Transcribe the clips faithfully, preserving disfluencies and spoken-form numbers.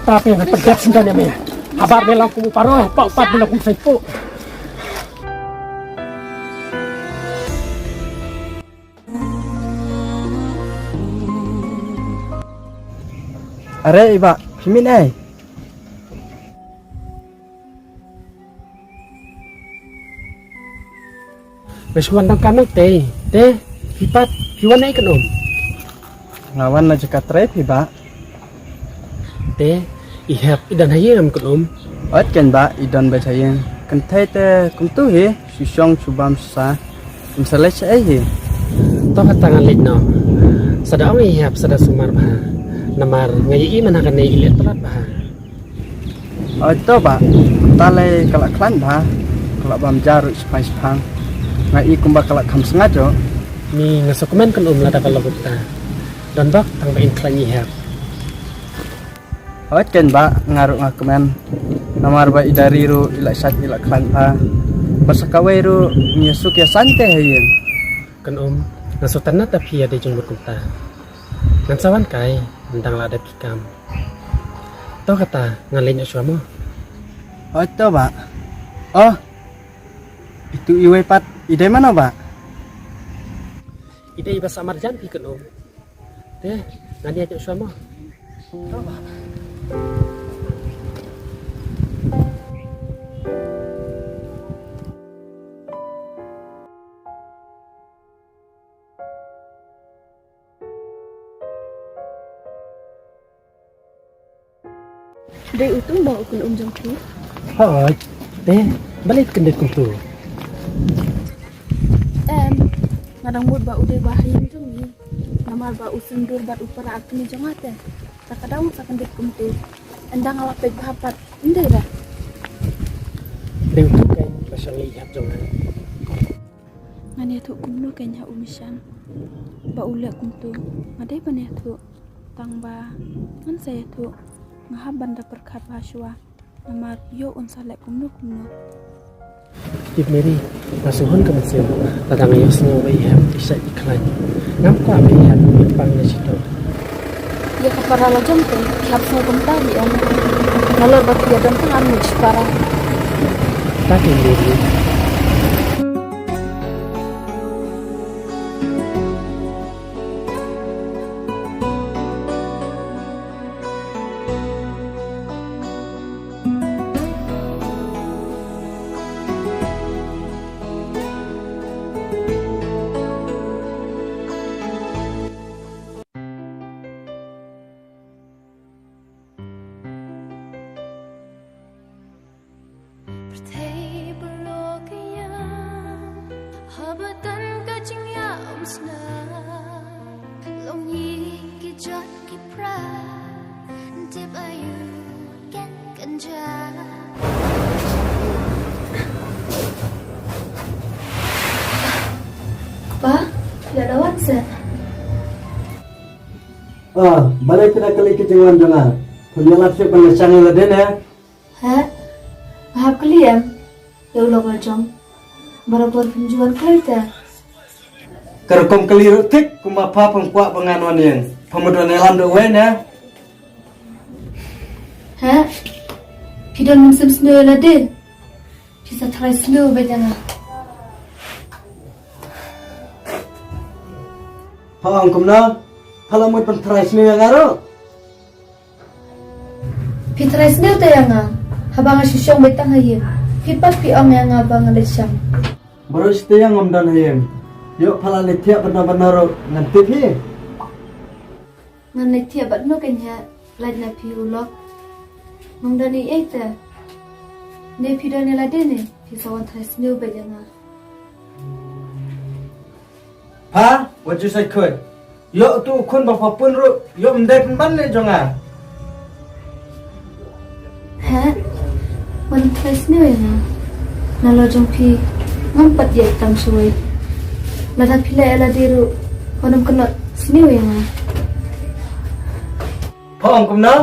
Ta phi ngan pynjah sngewbha ïa me. Habar me long kum u paro, pat pat me long kum u saipo. Are i bah, phi mih ei? Nga shu wan dang kam te, te, phi pat, phi wan ei kynum? Nga wan na jaka trei phi bah. Te, i hep, i don ha ïing em kynum? Ot ken bah, i don beit ha ïing. Kynthei te kumtu hi, shu shong shu bam shu sa. Ym sa leit shaei hi. To kata ngan leit noh. Sa da ong i hep, sa da sumar bha. Namar nga ïohi mynta kane i leh tlot bha. Oi to bah, ta lei ka la khlaiñ bha, ka la bam ja ruh shiphang shiphang. Nga i kumba ka la kham sngat jong. Mi nga sngewkmen kynum lada ka long kumta. Don bok tang ba in khlaiñ i hep. Oi ken bah, nga ruh nga kmen. Namar ba i da ri ruh i la shait i la khlaiñ bha. Ba sa kawei ruh ngi suk ïa saiñ te ha ïing. Kynum, nga sngewtynnat da phi ïa dei jingmut kumta. Ngan sa wan kai, ym dang lah dep ki kam. To kata, ngan leit noh shuwa mo. Oi to bah. Oh. Itu iwei pat, i dei mano bah? I dei i ba sa marjan phi kynum. Te, ngan ïaid noh shuwa mo. To bah. Dei utu mo u kynum jong phi? Hooid, te, balei kyndit kumtu? Em, nga dang mut ba u dei ba ha ïing jong ngi. Namar ba u syndur bad u para ar kmie jong nga te. Te ka dang sa kyndit kumtu. Ynda nga la peit bha pat, ym dei ba. Dei utu kein ba shong leit ïap jong nga. Ngan ïathuh kumno kein ha u Mishan ba u leh kumtu? Nga dei ban ïathuh, tang ba ngan sa ïathuh nga hap ban da pyrkhat bha shuwa. Namar ïoh un sa leh kumno kumno. Tip Mary, nga shu hun ka mynsiem lada nga ïohsngew ba i hep i shait i khlaiñ. Ngam kwah ba i hep i pang na shitom. Ïa ka para la jong te, ki hap sngew kumta hi ong. Nalor ba ki ïa don tang ar ngut shipara. Ta ki Mary. Pyrthei baroh ka ïam, haba don ka jingïam sna. Long ngi ki jot ki pra, tip ayu ken kynja. Pa, la da wan se. Ah, balei phi da kylli ki jingwan jong nga? Phim ïalap shuh ban lashang ïa lade ne? Heh, nga hap kylli em? Ïa u lok la jong. Barabor phim ju wan kylli te. Ka rukom kylli ruh thik kumba pha phim kwah ba ngan wan ïeng. Pha mut wan ïalam da uwei ne? Heh, phi don mynsiem sniew ïa lade. Phi sa tharai sniew beit ïa nga. Pha ong kumno? Pha la mut ban tharai sniew ïa nga ruh. Phi tharai sniew te ïa nga haba nga shu shong beit tang ha ïing. Phi pat phi ong ïa nga ba nga leit shang. Baroh shi taïew ngam don ha ïing. Ïoh pha la leit thiah bad no bad no ruh ngan tip hi. Ngan leit thiah bad no kein heh, lait na phi u lok. Ngam don ei ei te. Ne phi don ïa lade ne phi sa wan tharai sniew beit ïa nga. Pha, wat ju sait khuid. Ïoh utu u khun ba pha pun ruh, ïoh ym dei pynban ne jong nga. Heh, wat nym tharai sniew ïa nga. Nalor jong phi ngam pat ïaid tam shawei. Lada phi leh ïa lade ruh, wat nym kynnoh sniew ïa nga. Pha ong kumno?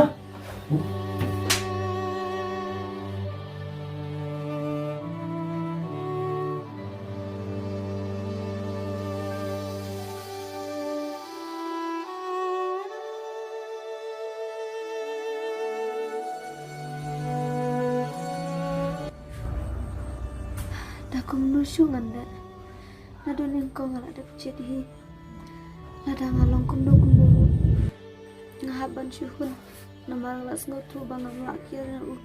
Kumno shu ngan leh? Naduh nyngkong nga la dep jied hi. Lada nga long kumno kumno ruh, nga hap ban shu hun. Namar nga la sngewthuh ba ngam lah kiar ïa u.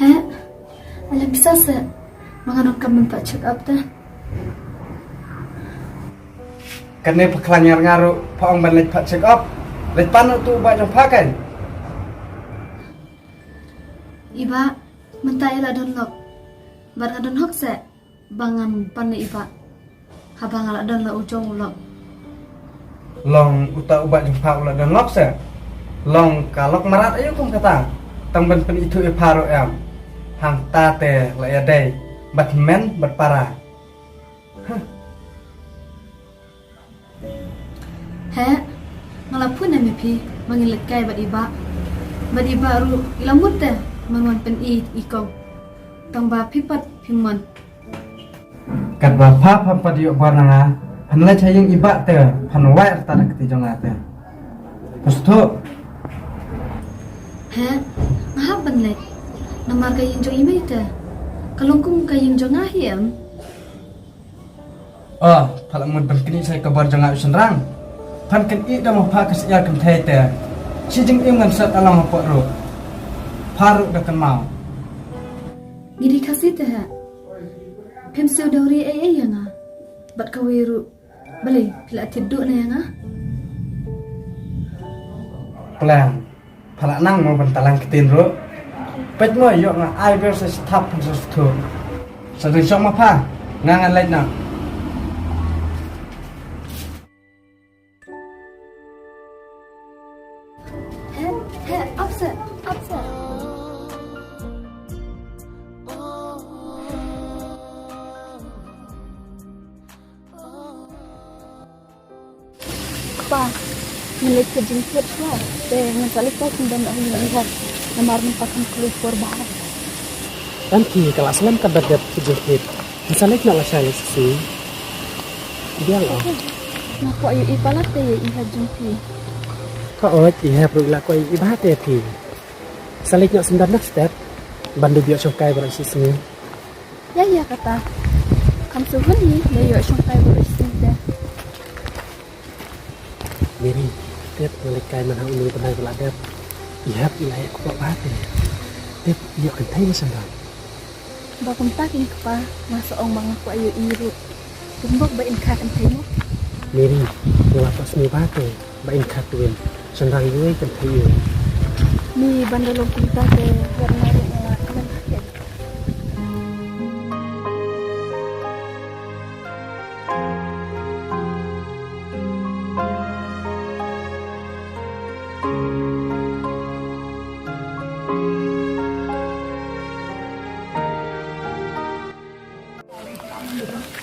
Heh, lem sa seh, ma nga nang kam ban pat check up te. Kane pha khlaiñ ïa nga ruh pha ong ban leit pat check up. Leit pan utu u bah jong pha kan. I bah, mynta i la don lok. Bad nga don hok seh ba ngan pan ïa i bah haba nga la don la u jong u lok. Long uta u bah jong pha u la don lok seh. Long ka lok mrad aïu kum kata. Tang ban pynithuh ïa pha ruh em. Hangta te la ïadei bad men bad para. Heh, nga la phone ïa me phi ba ngin leit kai bad i bah. Bad i bah ruh i la mut te ban wan pyni i kong. Tang ba phi pat phim mon. Katba pha pha pat ïoh bor na nga, phan leit ha ïing i bah te, phan wai arta da kti jong nga te. Pha sngewthuh? Heh, nga hap ban leit. Namar ka ïing jong i mei te ka long kum ka ïing jong nga hi em. Oh, pha la mut ban knieh sa ïa ka bor jong nga u shynrang. Phan knieh da ma pha ka syiar kynthei te. Shi jingim ngan set along hapoh ruh. Pha ruh da kynmaw. Ngi dei Khasi te heh. Phim siew dowry ei ei ïa nga. Bad kawei ruh, balei phi la thied duh na ïa nga? Plan. Pha la nang mo ban talang ktien ruh. Peit mo ïoh nga ai ber sa shi thap phan sa sngewthuh. Sa dang shong ma pha. Nga ngan leit noh. Heh, heh, ap seh, ap seh. Kpa, ngan leit thied jingthied shuwa. Te ngan sa leit kai syndon noh ha ïing i Hep. Namar mynta kham kloi por bha. Em phi, ka la slem katba dep thied jingthied. Ngan sa leit noh lashai lashai. Biang o. Nga kwah ïohi palat te ïa i Hep jong phi. Ka ot i Hep ruh i la kwah ïohi bha te phi. Sa leit noh syndon noh step. Ban da ïoh shongkai baroh shisngi. Ïa ïa kata. Kham shu hun hi, da ïoh shongkai baroh shisngi te. Mary, tip nga leit kai man ha une u bnai ba la dep. I Hep i la ïa kpoh bha te. Tip ïoh kynthei ne shen bha. Ba kumta kin kpa, nga sa ong ba nga kwah ïohi ruh. Kumbok ba in kha kynthei mo. Mary, nga la pat sngewbha te ba in kha twin. Shynrang iwei kynthei iwei. Ni ban da long kumta te, wat nga ruh nga la kmen khet.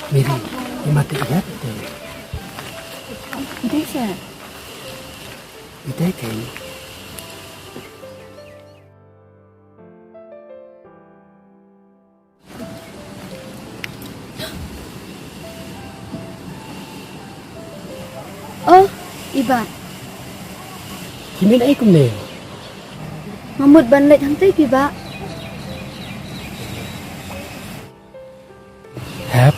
Mary, i mate i Hep te. I dei sa. I dei kei. Oh, i bah. Phi mih ei kumne? Nga mut ban leit hangtei phi bah. Hep,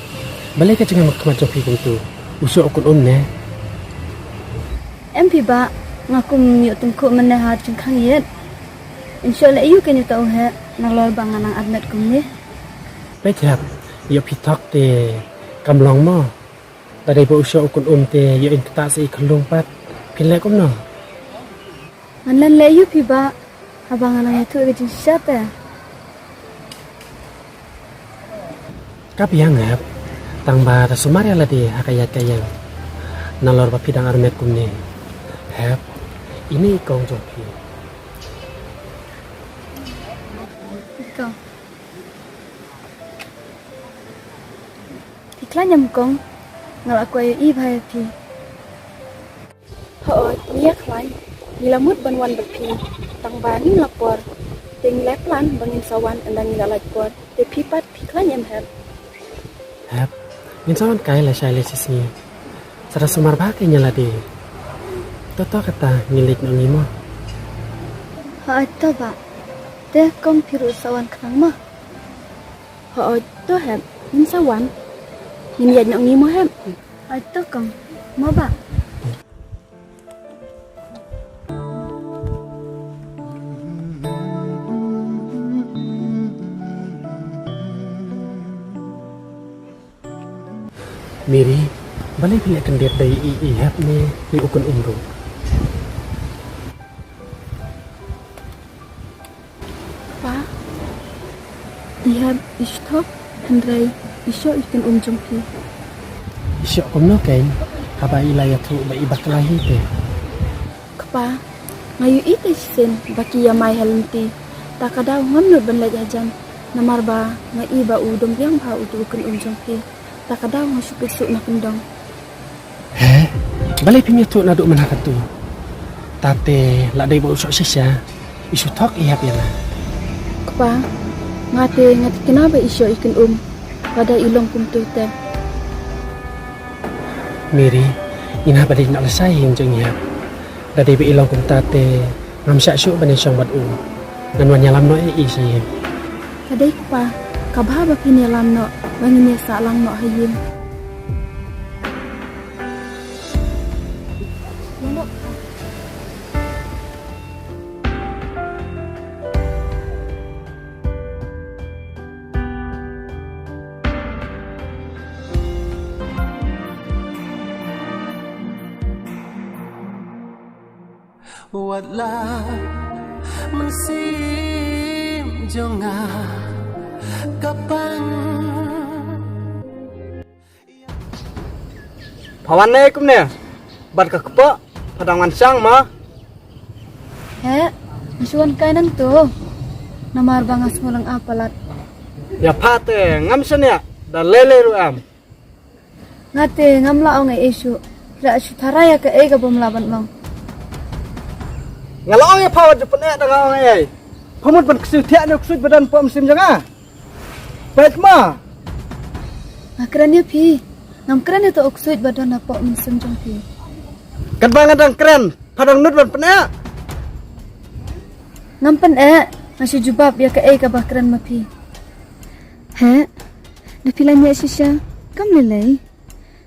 balei ka jingim khmat jong phi kumtu? U shoh u kut um ne? Em phi bah, nga kum ïoh tyngkhuh mynne ha jingkhang ïit. In shoh leh aïu kein uta u heh, nalor ba nga nang admit kumne. Peit Hep, ïoh phi thok te kam long mo. Lada dei ba u shoh u kut um te ïoh in ktah sa i khyllung pat. Phin leh kumno? Ngan len leh aïu phi bah, haba nga nang ïathuh ïa ka jingshisha te. Ka biang Hep, tang ba da sumar ïa lade ha ka ïaid ka ïeng. Nalor ba phi dang armet kumne. Hep, ine i kong jong phi. I kong. Phi khlaiñ em kong? Nga la kwah ïohi bha ïa phi. Hooid, ngi ïakhlaiñ. Ngi la mut ban wan bad phi. Tang ba ngim la por. Te ngi la plan ba ngin sa wan ynda ngi la lait por. Te phi pat phi khlaiñ em Hep? Hep, ngin sa wan kai lashai lashisngi. Sa da sumar bha kein ïa lade. To to kata ngin leit noh ngi mo. Hooid to bah. Te kong phi ruh sa wan khnang mo. Hooid to Hep, ngin sa wan. Ngin ïaid noh ngi mo Hep? Hooid to kong. Mo bah. Miri, balei phi leh kyndit da i, i Hep ne i u Kynum ruh? Kpa, i Hep i shu thok, hynrei i shoh i Kynum jong phi. I shoh kumno kein, haba i la ïathuh ba i bakla hi te? Kpa, nga ïohi te shisien ba ki ïamai ha lynti. Ta ka daw ngam nud ban leit hajan. Namar ba nga i ba u dom biang bha utu u Kynum jong phi. Ta ka daw nga shu pyrshah na kyndong. He? Balei phim ïathuh naduh mynta katu? Ta te la dei ba u shoh shisha. I shu thok i Hep ïa nga. Kpa, nga te nga thikna ba i shoh i Kynum. Lada i long kumtu te. Miri, ïa nga ba dei na lashai ïing jong i Hep. Da dei ba i long kumta te ngam shah shuh ban ïashong bad u. Ngan wan ïalam noh ïa i sha ïing. Ka dei kpa, ka bha ba phin ïalam noh ba ngin ïasah lang noh ha ïing. Wat la mynsiem jong nga ka pang. Pha wan ne kumne? Bad ka kpoh pha dang wan shang ma? He, nga shu wan kai nangto. Namar ba nga sngewlynga palat. Ïa pha te ngam shaniah da lei lei ruh em. Nga te ngam lah ong ei ei shuh. Phi lah shu tharai ïa kaei kaba ym lah ban long. Nga la ong ïa pha wat ju pyneh da nga ong ei ei. Pha mut ban ksiew thiah ne u ksuid ba don hapoh mynsiem jong nga. Peit ma. Nga kren ïa phi. Ngam kren ïa uto u ksuid ba don hapoh mynsiem jong phi. Katba nga dang kren, pha dang nud ban pyneh. Ngam pyneh, nga shu jubab ïa kaei kaba kren ma phi. He, da phi la ñiah shisha, kam lei lei.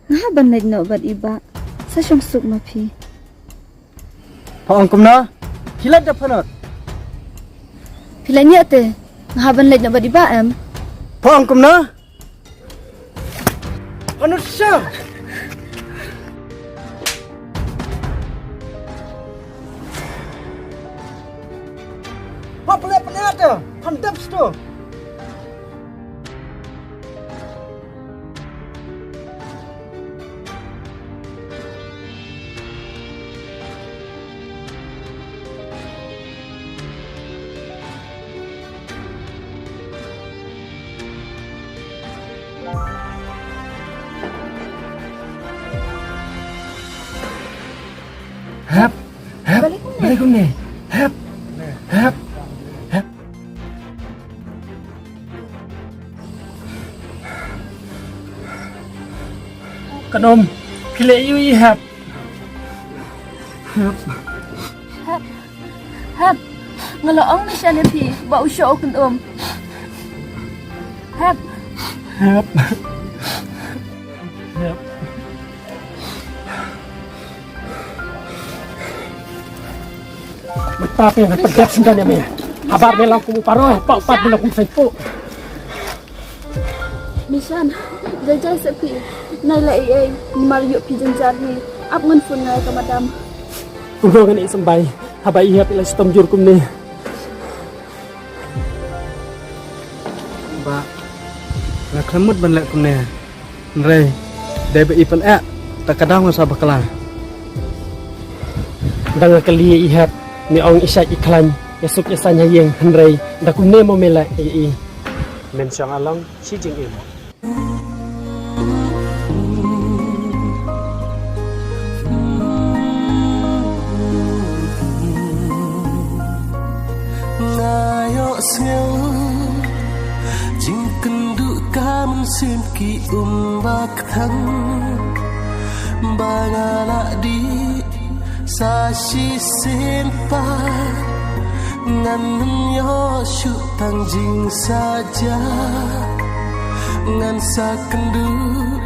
Nga hap ban leit noh bad i bah, sa shong suk ma phi. Pha ong kumno? Phi leit da phanot? Phi la ñiah te, nga hap ban leit noh bad i bah em? Pha ong kumno? Phanot sha. Pha pyneh pyneh te, phan dep sto. Hep, hep, balei kumne? Balei kumne? Hep, hep, hep. Kynum, phi leh aïu ïa i Hep? Hep. Hep. Hep. Nga la ong ne shen ïa phi ba u shoh u Kynum. Hep. Hep. Hep. Mynta phi ngan pyndep syndon ïa me. Haba me long kum u paroi, hapoh pat me long kum u saiñpuh. Mishan, jai jai seh phi. Nai la ei ei, namar ïoh phi jynjar hi. Ap ngan phone ngai ka madam. Kumno ngan ïoh symbai haba i Hep i la shitom jur kumne. Bah, nga khlem mut ban leh kumne. Hynrei dei ba i pyneh, ta ka daw nga sa bakla. Dang nga kylli ïa i Hep, me ong i shait i khlaiñ, ïa suk ïa saiñ ha ïing, hynrei da kumne mo me leh ïa i. Men shong along shi jingim. Sngew jingkynduh ka mynsiem ki um ba kthang ba nga la dih sa shisien pat. Ngan ym ïoh shuh tang jingsaja, ngan sa kynduh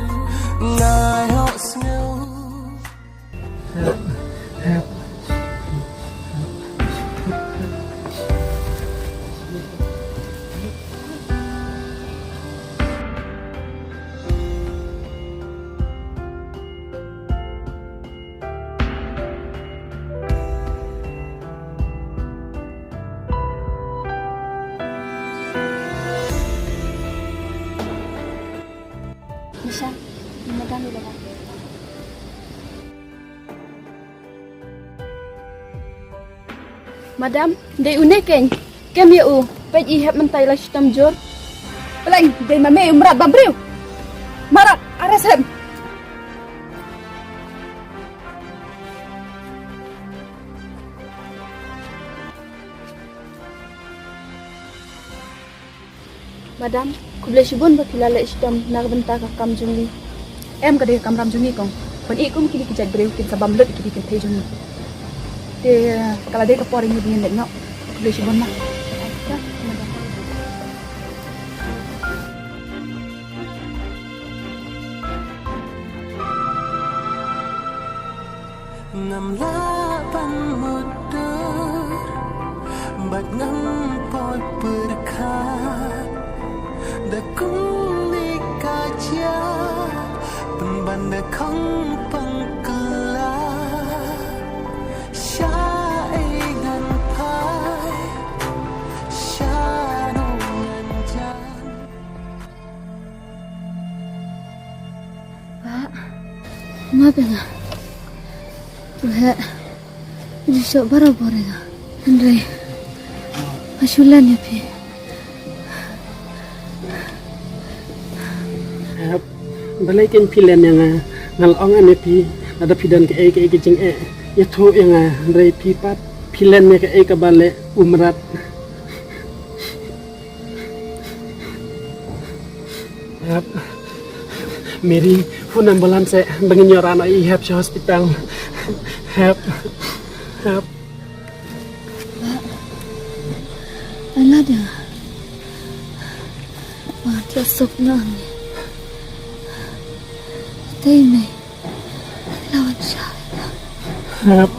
nga ïohsngew. Nisha, madam ïa lada. Madam, dei une keiñ. Kem ïa u, peit i hep mynta i la shitom jur. Pleng, dei ma me u mrad bam briew. Mrad, arrest him. Madam, khublei shibun ba phi la leh shitom na ka bynta ka kam jong ngi. Em, ka dei ka kamram jong ngi kong. Ban ïeh kum kine ki jait briew kin sa bam lut ïa kine ki kynthei jong ngi. Te ka la dei ka por ïa ngi ba ngin leit noh. Khublei shibun ma. Ngam lah ban mutdur bad ngam poi pyrkhat da kumne ka jia, pynban da khong pang kylla. Sha ei ngan phai, sha no ngan jan. Ba, ma bynga. Tu he. Ju shoh barabor ïa nga. Hynrei nga shu len ïa phi. Hep, balei kein phi len ïa nga? Nga la ong ïa phi, lada phi don kaei kaei ka jingeh, ïathuh ïa nga. Hynrei phi pat phi len ïa kaei kaba leh u mrad. Hep. Mary, phone ambulance eh, ba ngin ïoh rah noh ïa i Hep sha hospital. Hep. Hep. Ba, ai lade nga. Ba nga thiah suk noh hangne. Te i mei. Lawan sha. Hep.